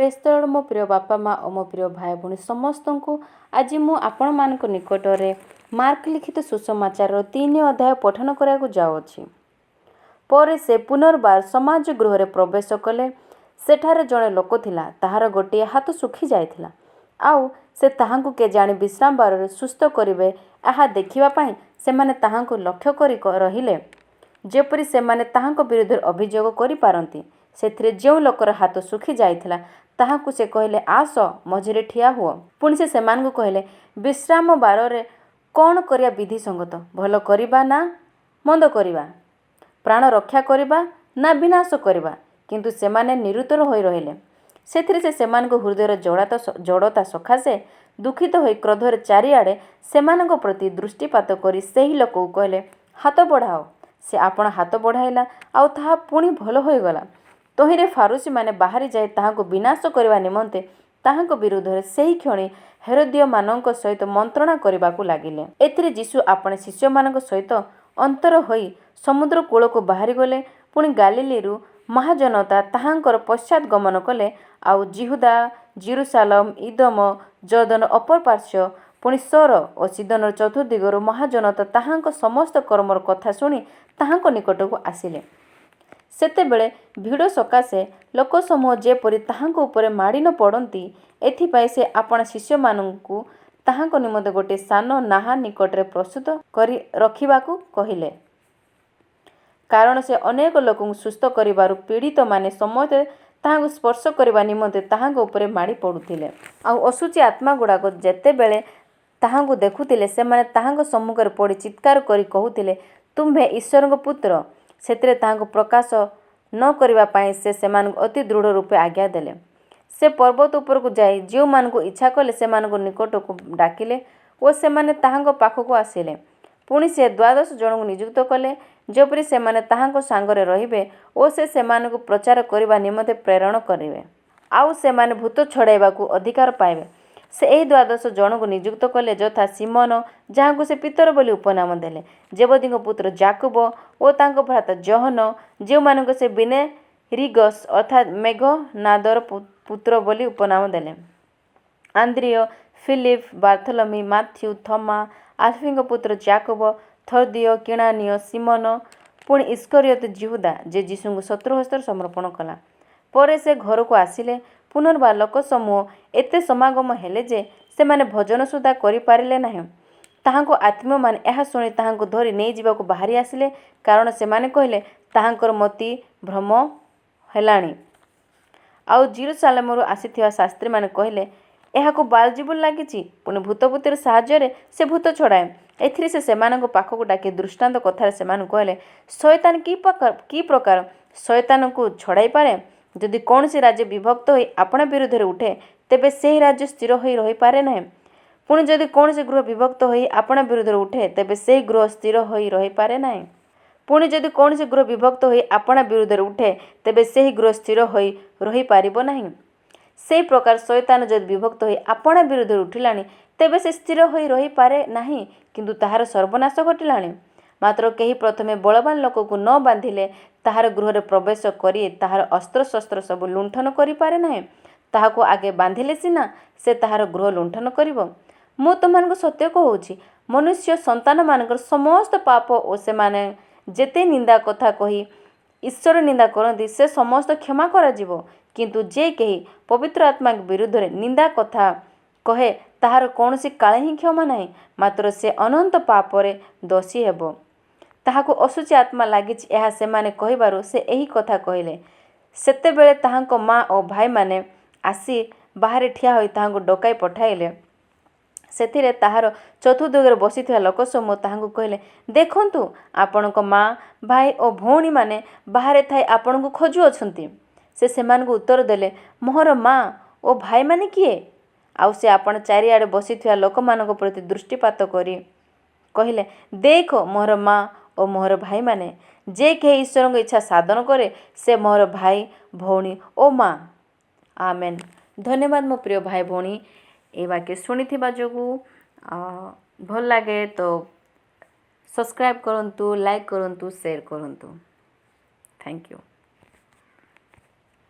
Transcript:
ପ୍ରେସ୍ତଳ ମୋ ପ୍ରିୟ ବାପା ମା ଓ ମୋ ପ୍ରିୟ ଭାଇ ଭଉଣୀ ସମସ୍ତଙ୍କୁ, ଆଜି ମୁଁ ଆପଣମାନଙ୍କ ନିକଟରେ ମାର୍କ ଲିଖିତ ସୁସମାଚାରର 3 ଅଧ୍ୟାୟ ପଠନ କରିବାକୁ ଯାଉଅଛି। ପରେ ସେ ପୁନର୍ବାର ସମାଜ ଗୃହରେ ପ୍ରବେଶ କଲେ। ସେଠାରେ ଜଣେ ଲୋକ ଥିଲା, ତାହାର ଗୋଟିଏ ହାତ ଶୁଖି ଯାଇଥିଲା। ଆଉ ସେ ତାହାଙ୍କୁ କେଜାଣି ବିଶ୍ରାମ ବାରରେ ସୁସ୍ଥ କରିବେ, ଏହା ଦେଖିବା ପାଇଁ ସେମାନେ ତାହାଙ୍କୁ ଲକ୍ଷ୍ୟ କରି ରହିଲେ, ଯେପରି ସେମାନେ ତାହାଙ୍କ ବିରୁଦ୍ଧରେ ଅଭିଯୋଗ କରିପାରନ୍ତି। ସେଥିରେ ଯେଉଁ ଲୋକର ହାତ ଶୁଖି ଯାଇଥିଲା, ତାହାକୁ ସେ କହିଲେ, "ଆସ, ମଝିରେ ଠିଆ ହୁଅ।" ପୁଣି ସେ ସେମାନଙ୍କୁ କହିଲେ, "ବିଶ୍ରାମ ବାରରେ କ'ଣ କରିବା ବିଧିସଙ୍ଗତ? ଭଲ କରିବା ନା ମନ୍ଦ କରିବା? ପ୍ରାଣ ରକ୍ଷା କରିବା ନା ବିନାଶ କରିବା?" କିନ୍ତୁ ସେମାନେ ନିରୁତ୍ତର ହୋଇ ରହିଲେ। ସେଥିରେ ସେ ସେମାନଙ୍କ ହୃଦୟର ଜଡ଼ତା ସକାଶେ ଦୁଃଖିତ ହୋଇ କ୍ରୋଧରେ ଚାରିଆଡ଼େ ସେମାନଙ୍କ ପ୍ରତି ଦୃଷ୍ଟିପାତ କରି ସେହି ଲୋକକୁ କହିଲେ, "ହାତ ବଢ଼ାଅ।" ସେ ଆପଣା ହାତ ବଢ଼ାଇଲା, ଆଉ ତାହା ପୁଣି ଭଲ ହୋଇଗଲା। ତହିଁରେ ଫାରୂଶୀମାନେ ବାହାରି ଯାଇ ତାହାଙ୍କୁ ବିନାଶ କରିବା ନିମନ୍ତେ ତାହାଙ୍କ ବିରୁଦ୍ଧରେ ସେହିକ୍ଷଣି ହେରୋଦୀୟମାନଙ୍କ ସହିତ ମନ୍ତ୍ରଣା କରିବାକୁ ଲାଗିଲେ। ଏଥିରେ ଯୀଶୁ ଆପଣା ଶିଷ୍ୟମାନଙ୍କ ସହିତ ଅନ୍ତର ହୋଇ ସମୁଦ୍ର କୂଳକୁ ବାହାରିଗଲେ। ପୁଣି ଗାଲିଲୀରୁ ମହାଜନତା ତାହାଙ୍କର ପଶ୍ଚାଦ୍‌ଗମନ କଲେ। ଆଉ ଯିହୁଦା, ଯିରୂଶାଲମ, ଇଦୁମେ, ଯର୍ଦ୍ଦନର ଅପର ପାର୍ଶ୍ୱ, ପୁଣି ସୋର ଓ ସୀଦୋନର ଚତୁର୍ଦ୍ଦିଗରୁ ମହାଜନତା ତାହାଙ୍କ ସମସ୍ତ କର୍ମର କଥା ଶୁଣି ତାହାଙ୍କ ନିକଟକୁ ଆସିଲେ। ସେତେବେଳେ ଭିଡ଼ ସକାଶେ ଲୋକସମୂହ ଯେପରି ତାହାଙ୍କ ଉପରେ ମାଡ଼ି ନ ପଡ଼ନ୍ତି, ଏଥିପାଇଁ ସେ ଆପଣା ଶିଷ୍ୟମାନଙ୍କୁ ତାହାଙ୍କ ନିମନ୍ତେ ଗୋଟିଏ ସାନ ନାହା ନିକଟରେ ପ୍ରସ୍ତୁତ କରି ରଖିବାକୁ କହିଲେ। କାରଣ ସେ ଅନେକ ଲୋକଙ୍କୁ ସୁସ୍ଥ କରିବାରୁ ପୀଡ଼ିତମାନେ ସମସ୍ତେ ତାହାଙ୍କୁ ସ୍ପର୍ଶ କରିବା ନିମନ୍ତେ ତାହାଙ୍କ ଉପରେ ମାଡ଼ି ପଡ଼ୁଥିଲେ। ଆଉ ଅଶୁଚି ଆତ୍ମାଗୁଡ଼ାକ ଯେତେବେଳେ ତାହାଙ୍କୁ ଦେଖୁଥିଲେ, ସେମାନେ ତାହାଙ୍କ ସମ୍ମୁଖରେ ପଡ଼ି ଚିତ୍କାର କରି କହୁଥିଲେ, "ତୁମ୍ଭେ ଈଶ୍ୱରଙ୍କ ପୁତ୍ର।" ସେଥିରେ ତାହାଙ୍କୁ ପ୍ରକାଶ ନ କରିବା ପାଇଁ ସେ ସେମାନଙ୍କୁ ଅତି ଦୃଢ଼ ରୂପେ ଆଜ୍ଞା ଦେଲେ। ସେ ପର୍ବତ ଉପରକୁ ଯାଇ ଯେଉଁମାନଙ୍କୁ ଇଚ୍ଛା କଲେ, ସେମାନଙ୍କୁ ନିକଟକୁ ଡାକିଲେ ଓ ସେମାନେ ତାହାଙ୍କ ପାଖକୁ ଆସିଲେ। ପୁଣି ସେ 12 ଜଣଙ୍କୁ ନିଯୁକ୍ତ କଲେ, ଯେପରି ସେମାନେ ତାହାଙ୍କ ସାଙ୍ଗରେ ରହିବେ ଓ ସେ ସେମାନଙ୍କୁ ପ୍ରଚାର କରିବା ନିମନ୍ତେ ପ୍ରେରଣ କରିବେ। ଆଉ ସେମାନେ ଭୂତ ଛଡ଼ାଇବାକୁ ଅଧିକାର ପାଇବେ। ସେ ଏହି 12 ଜଣଙ୍କୁ ନିଯୁକ୍ତ କଲେ, ଯଥା: ଶିମୋନ, ଯାହାଙ୍କୁ ସେ ପିତର ବୋଲି ଉପନାମ ଦେଲେ, ଜେବଦୀଙ୍କ ପୁତ୍ର ଯାକୁବ ଓ ତାଙ୍କ ଭ୍ରାତା ଯୋହନ, ଯେଉଁମାନଙ୍କୁ ସେ ବିନେରିଗସ୍ ଅର୍ଥାତ୍ ମେଘନାଦର ପୁତ୍ର ବୋଲି ଉପନାମ ଦେଲେ, ଆନ୍ଦ୍ରିୟ, ଫିଲିପ, ବାର୍ଥଲମୀ, ମାଥିଉ, ଥୋମା, ଆଲ୍ଫୀୟଙ୍କ ପୁତ୍ର ଯାକୁବ, ଥଦ୍ଦିୟ, କିଣାନୀୟ ଶିମୋନ, ପୁଣି ଇଷ୍କରିୟୋତ ଯିହୁଦା, ଯେ ଯୀଶୁଙ୍କୁ ଶତ୍ରୁ ହସ୍ତରେ ସମର୍ପଣ କଲା। ପରେ ସେ ଘରକୁ ଆସିଲେ। ପୁନର୍ବାର ଲୋକସମୂହ ଏତେ ସମାଗମ ହେଲେ ଯେ, ସେମାନେ ଭୋଜନ ସୁଦ୍ଧା କରିପାରିଲେ ନାହିଁ। ତାହାଙ୍କ ଆତ୍ମୀୟମାନେ ଏହା ଶୁଣି ତାହାଙ୍କୁ ଧରି ନେଇଯିବାକୁ ବାହାରି ଆସିଲେ, କାରଣ ସେମାନେ କହିଲେ, "ତାହାଙ୍କର ମତିଭ୍ରମ ହେଲାଣି।" ଆଉ ଯିରୂଶାଲମରୁ ଆସିଥିବା ଶାସ୍ତ୍ରୀମାନେ କହିଲେ, "ଏହାକୁ ବାଲ୍‌ଜୀବୁଲ୍ ଲାଗିଛି, ପୁଣି ଭୂତପତିର ସାହାଯ୍ୟରେ ସେ ଭୂତ ଛଡ଼ାଏ।" ଏଥିରେ ସେ ସେମାନଙ୍କ ପାଖକୁ ଡାକି ଦୃଷ୍ଟାନ୍ତ କଥାରେ ସେମାନଙ୍କୁ କହିଲେ, "ଶୟତାନ କି ପ୍ରକାର ଶୟତାନକୁ ଛଡ଼ାଇପାରେ? ଯଦି କୌଣସି ରାଜ୍ୟ ବିଭକ୍ତ ହୋଇ ଆପଣା ବିରୁଦ୍ଧରେ ଉଠେ, ତେବେ ସେହି ରାଜ୍ୟ ସ୍ଥିର ହୋଇ ରହିପାରେ ନାହିଁ। ପୁଣି ଯଦି କୌଣସି ଗୃହ ବିଭକ୍ତ ହୋଇ ଆପଣା ବିରୁଦ୍ଧରେ ଉଠେ, ତେବେ ସେହି ଗୃହ ସ୍ଥିର ହୋଇ ରହିପାରେ ନାହିଁ। ପୁଣି ଯଦି କୌଣସି ଗୃହ ବିଭକ୍ତ ହୋଇ ଆପଣା ବିରୁଦ୍ଧରେ ଉଠେ, ତେବେ ସେହି ଗୃହ ସ୍ଥିର ହୋଇ ରହିପାରିବ ନାହିଁ। ସେହି ପ୍ରକାର ଶୟତାନ ଯଦି ବିଭକ୍ତ ହୋଇ ଆପଣା ବିରୁଦ୍ଧରେ ଉଠିଲାଣି, ତେବେ ସେ ସ୍ଥିର ହୋଇ ରହିପାରେ ନାହିଁ, କିନ୍ତୁ ତାହାର ସର୍ବନାଶ ଘଟିଲାଣି। ମାତ୍ର କେହି ପ୍ରଥମେ ବଳବାନ ଲୋକକୁ ନ ବାନ୍ଧିଲେ ତାହାର ଗୃହରେ ପ୍ରବେଶ କରି ତାହାର ଅସ୍ତ୍ରଶସ୍ତ୍ର ସବୁ ଲୁଣ୍ଠନ କରିପାରେ ନାହିଁ। ତାହାକୁ ଆଗେ ବାନ୍ଧିଲେ ସିନା ସେ ତାହାର ଗୃହ ଲୁଣ୍ଠନ କରିବ। ମୁଁ ତୁମ୍ଭମାନଙ୍କୁ ସତ୍ୟ କହୁଅଛି, ମନୁଷ୍ୟ ସନ୍ତାନମାନଙ୍କର ସମସ୍ତ ପାପ ଓ ସେମାନେ ଯେତେ ନିନ୍ଦା କଥା କହି ଈଶ୍ୱର ନିନ୍ଦା କରନ୍ତି, ସେ ସମସ୍ତ କ୍ଷମା କରାଯିବ। କିନ୍ତୁ ଯେ କେହି ପବିତ୍ର ଆତ୍ମାଙ୍କ ବିରୁଦ୍ଧରେ ନିନ୍ଦା କଥା କହେ, ତାହାର କୌଣସି କାଳେ ହିଁ କ୍ଷମା ନାହିଁ, ମାତ୍ର ସେ ଅନନ୍ତ ପାପରେ ଦୋଷୀ ହେବ।" ତାହାକୁ ଅଶୁଚି ଆତ୍ମା ଲାଗିଛି, ଏହା ସେମାନେ କହିବାରୁ ସେ ଏହି କଥା କହିଲେ। ସେତେବେଳେ ତାହାଙ୍କ ମା ଓ ଭାଇମାନେ ଆସି ବାହାରେ ଠିଆ ହୋଇ ତାହାଙ୍କୁ ଡକାଇ ପଠାଇଲେ। ସେଥିରେ ତାହାର ଚତୁର୍ଦ୍ଦିଗରେ ବସିଥିବା ଲୋକସମୂହ ତାହାଙ୍କୁ କହିଲେ, "ଦେଖନ୍ତୁ, ଆପଣଙ୍କ ମା, ଭାଇ ଓ ଭଉଣୀମାନେ ବାହାରେ ଥାଇ ଆପଣଙ୍କୁ ଖୋଜୁଅଛନ୍ତି।" ସେ ସେମାନଙ୍କୁ ଉତ୍ତର ଦେଲେ, "ମୋହର ମା ଓ ଭାଇମାନେ କିଏ?" ଆଉ ସେ ଆପଣା ଚାରିଆଡ଼େ ବସିଥିବା ଲୋକମାନଙ୍କ ପ୍ରତି ଦୃଷ୍ଟିପାତ କରି କହିଲେ, "ଦେଖ, ମୋହର ମା ଓ ମୋହର ଭାଇମାନେ। ଯେ କେହି ଈଶ୍ୱରଙ୍କ ଇଚ୍ଛା ସାଧନ କରେ, ସେ ମୋହର ଭାଇ, ଭଉଣୀ ଓ ମା।" ଆମେନ୍। ଧନ୍ୟବାଦ ମୋ ପ୍ରିୟ ଭାଇ ଭଉଣୀ, ଏ ବାକ୍ୟ ଶୁଣିଥିବା ଯୋଗୁଁ। ଭଲ ଲାଗେ ତ ସବସ୍କ୍ରାଇବ୍ କରନ୍ତୁ, ଲାଇକ୍ କରନ୍ତୁ, ସେୟାର କରନ୍ତୁ। Thank you.